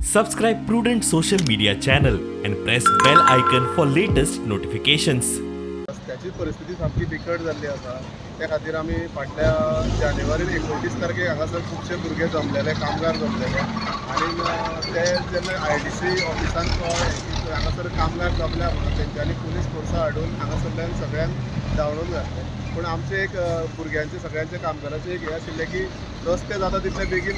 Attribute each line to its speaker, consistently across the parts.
Speaker 1: Subscribe Prudent social media channel and press bell icon for latest notifications.
Speaker 2: रस्त्याची परिस्थिती सामकी बिकट जाल्ली आसा. त्या खातीर आमी फाटल्या जानेवारीन 29 तारखेक हांगासर खुबशे भुरगे जमलेले, कामगार जमलेले आनी ते जेन्ना आयडीसी ऑफिसान कळ्ळें की हांगासर कामगार जमल्या म्हणून, तेंच्यांनी पुलीस फोर्सा हाडून हांगासरल्यान सगळ्यांक धांवडून घातले. पूण आमचें एक भुरग्यांचें, सगळ्यांचे कामगाराचें एक हें आशिल्लें की रस्ते जाता तितले बेगीन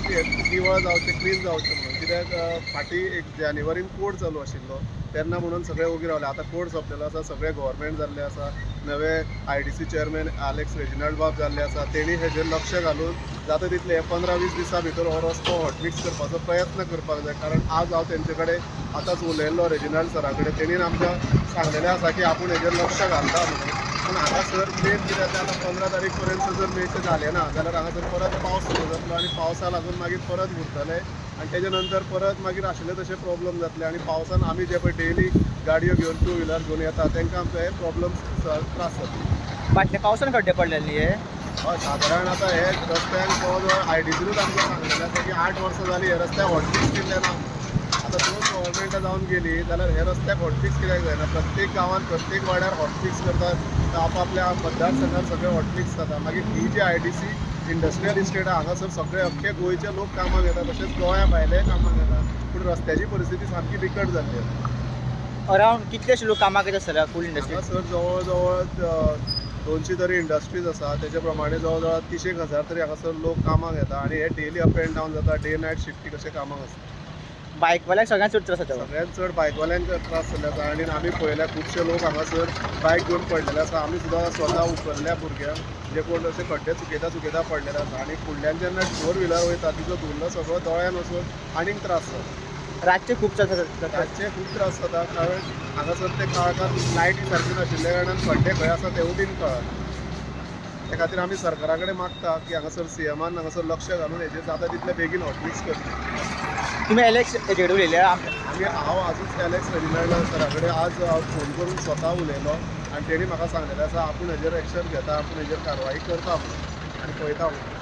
Speaker 2: निवळ जावचे, क्लीन जावचे म्हणून. कित्याक फाटीं एक जानेवारीन कोड चालू आशिल्लो तेन्ना म्हणून सगळे ओगी रावले. आतां कोड सोंपलेलो आसा, सगळे गव्हर्मेंट जाल्ले आसा. नवे आयडीसी चेअरमॅन आलेक्स रेजिनाल्ड बाब जाल्ले आसा. तेणी हेजेर लक्ष घालून जाता तितले हे 15-20 दिसां भितर हो रस्तो हॉटमिक्स करपाचो प्रयत्न करपाक जाय. कारण आज हांव तेंचे कडेन आतांच उलयल्लो, रेजिनाल्ड सरा कडेन. तेणीन आमकां सांगलेलें आसा की आपूण हेजेर लक्ष घालता म्हणून. पूण हांगासर मेन कितें जाता, आतां 15 तारीख पर्यंत जर मेळचें जालें ना जाल्यार हांगासर परत पावस सुरू जातलो आनी पावसा लागून मागीर परत उरतले आनी तेजे नंतर परत मागीर आशिल्ले तशे प्रॉब्लम जातले. आनी पावसान आमी जे पळय डेली गाडयो घेवन, टू व्हिलर घेवन येता, तांकां आमकां हे प्रॉब्लम त्रास जाता.
Speaker 3: फाटल्या पावसान खड्डे पडलेले न्ही हे?
Speaker 2: हय, सादारण आतां हे रस्त्यान जवळ जवळ आयडीसीनूच आमकां सांगलेलें आसा की 8 वर्सां जालीं हे रस्त्याक हॉटफिक्स केल्लें ना. आतां दोन गव्हर्मेंटां जावन गेली जाल्यार हे रस्त्याक हॉटफिक्स कित्याक जायना? प्रत्येक गांवांत, प्रत्येक वाड्यार हॉटफिक्स करतात, आपआपल्या मतदारसंघात सगळे हॉटफिक्स जाता. मागीर ही जी आयडीसी इंडस्ट्रियल इस्टेट आहा, हांगासर सगळे अख्खे गोंयचे लोक कामाक येता, तशेंच गोंया भायले कामाक येता. पूण रस्त्याची परिस्थिती सामकी बिकट जाल्ली आसा.
Speaker 3: अरावंड कितलेशे लोक कामाक येत आसतले फूल इंडस्ट्री?
Speaker 2: हांगासर जवळ जवळ 200 तरी इंडस्ट्रीज आसा. तेच्या प्रमाणे जवळ जवळ तिशेक हजार तरी हांगासर लोक कामाक येता आनी हे डेली अप एंड डावन जाता, डे नायट शिफ्टी कशे कामाक आसता.
Speaker 3: बायकवाल्यांक सगळ्यांत चड त्रास जाता.
Speaker 2: सगळ्यांत चड बायकवाल्यांक त्रास जाल्ले आसा आनी आमी पळयल्या, खुबशे लोक हांगासर बायक घेवन पडलेले आसा. आमी सुद्दां स्वता उखल्ल्या भुरग्यांक, जे कोण अशे खड्डे चुकयता चुकयता पडलेले आसा. आनी फुडल्यान जेन्ना फोर व्हिलर वयता, तिचो धुल्ल सगळो दोळ्यान वचून आनीक त्रास जाता.
Speaker 3: रातचे खूब त्रास जाता.
Speaker 2: रातचे खूब त्रास जाता, कारण हांगासर ते काळखान लायटी सारकी नाशिल्ल्या कारणान खड्डे खंय आसा तेवूय बीन कळना. त्या खातीर आमी सरकारा कडेन मागता की हांगासर सीएमान हांगासर लक्ष घालून हेजेर जाता तितले बेगीन हॉटमिक्स करचें.
Speaker 3: तुमी एलेक्स हेजे कडेन उलयले?
Speaker 2: आमी, हांव आजूच एलेक्स रेजिनाल्ड सरा कडेन आज हांव फोन करून स्वता उलयलो आनी तेणी म्हाका सांगलेलें आसा, आपूण हेजेर एक्शन घेता, आपूण हेजेर कारवाई करता म्हणून आनी पळयता म्हणून.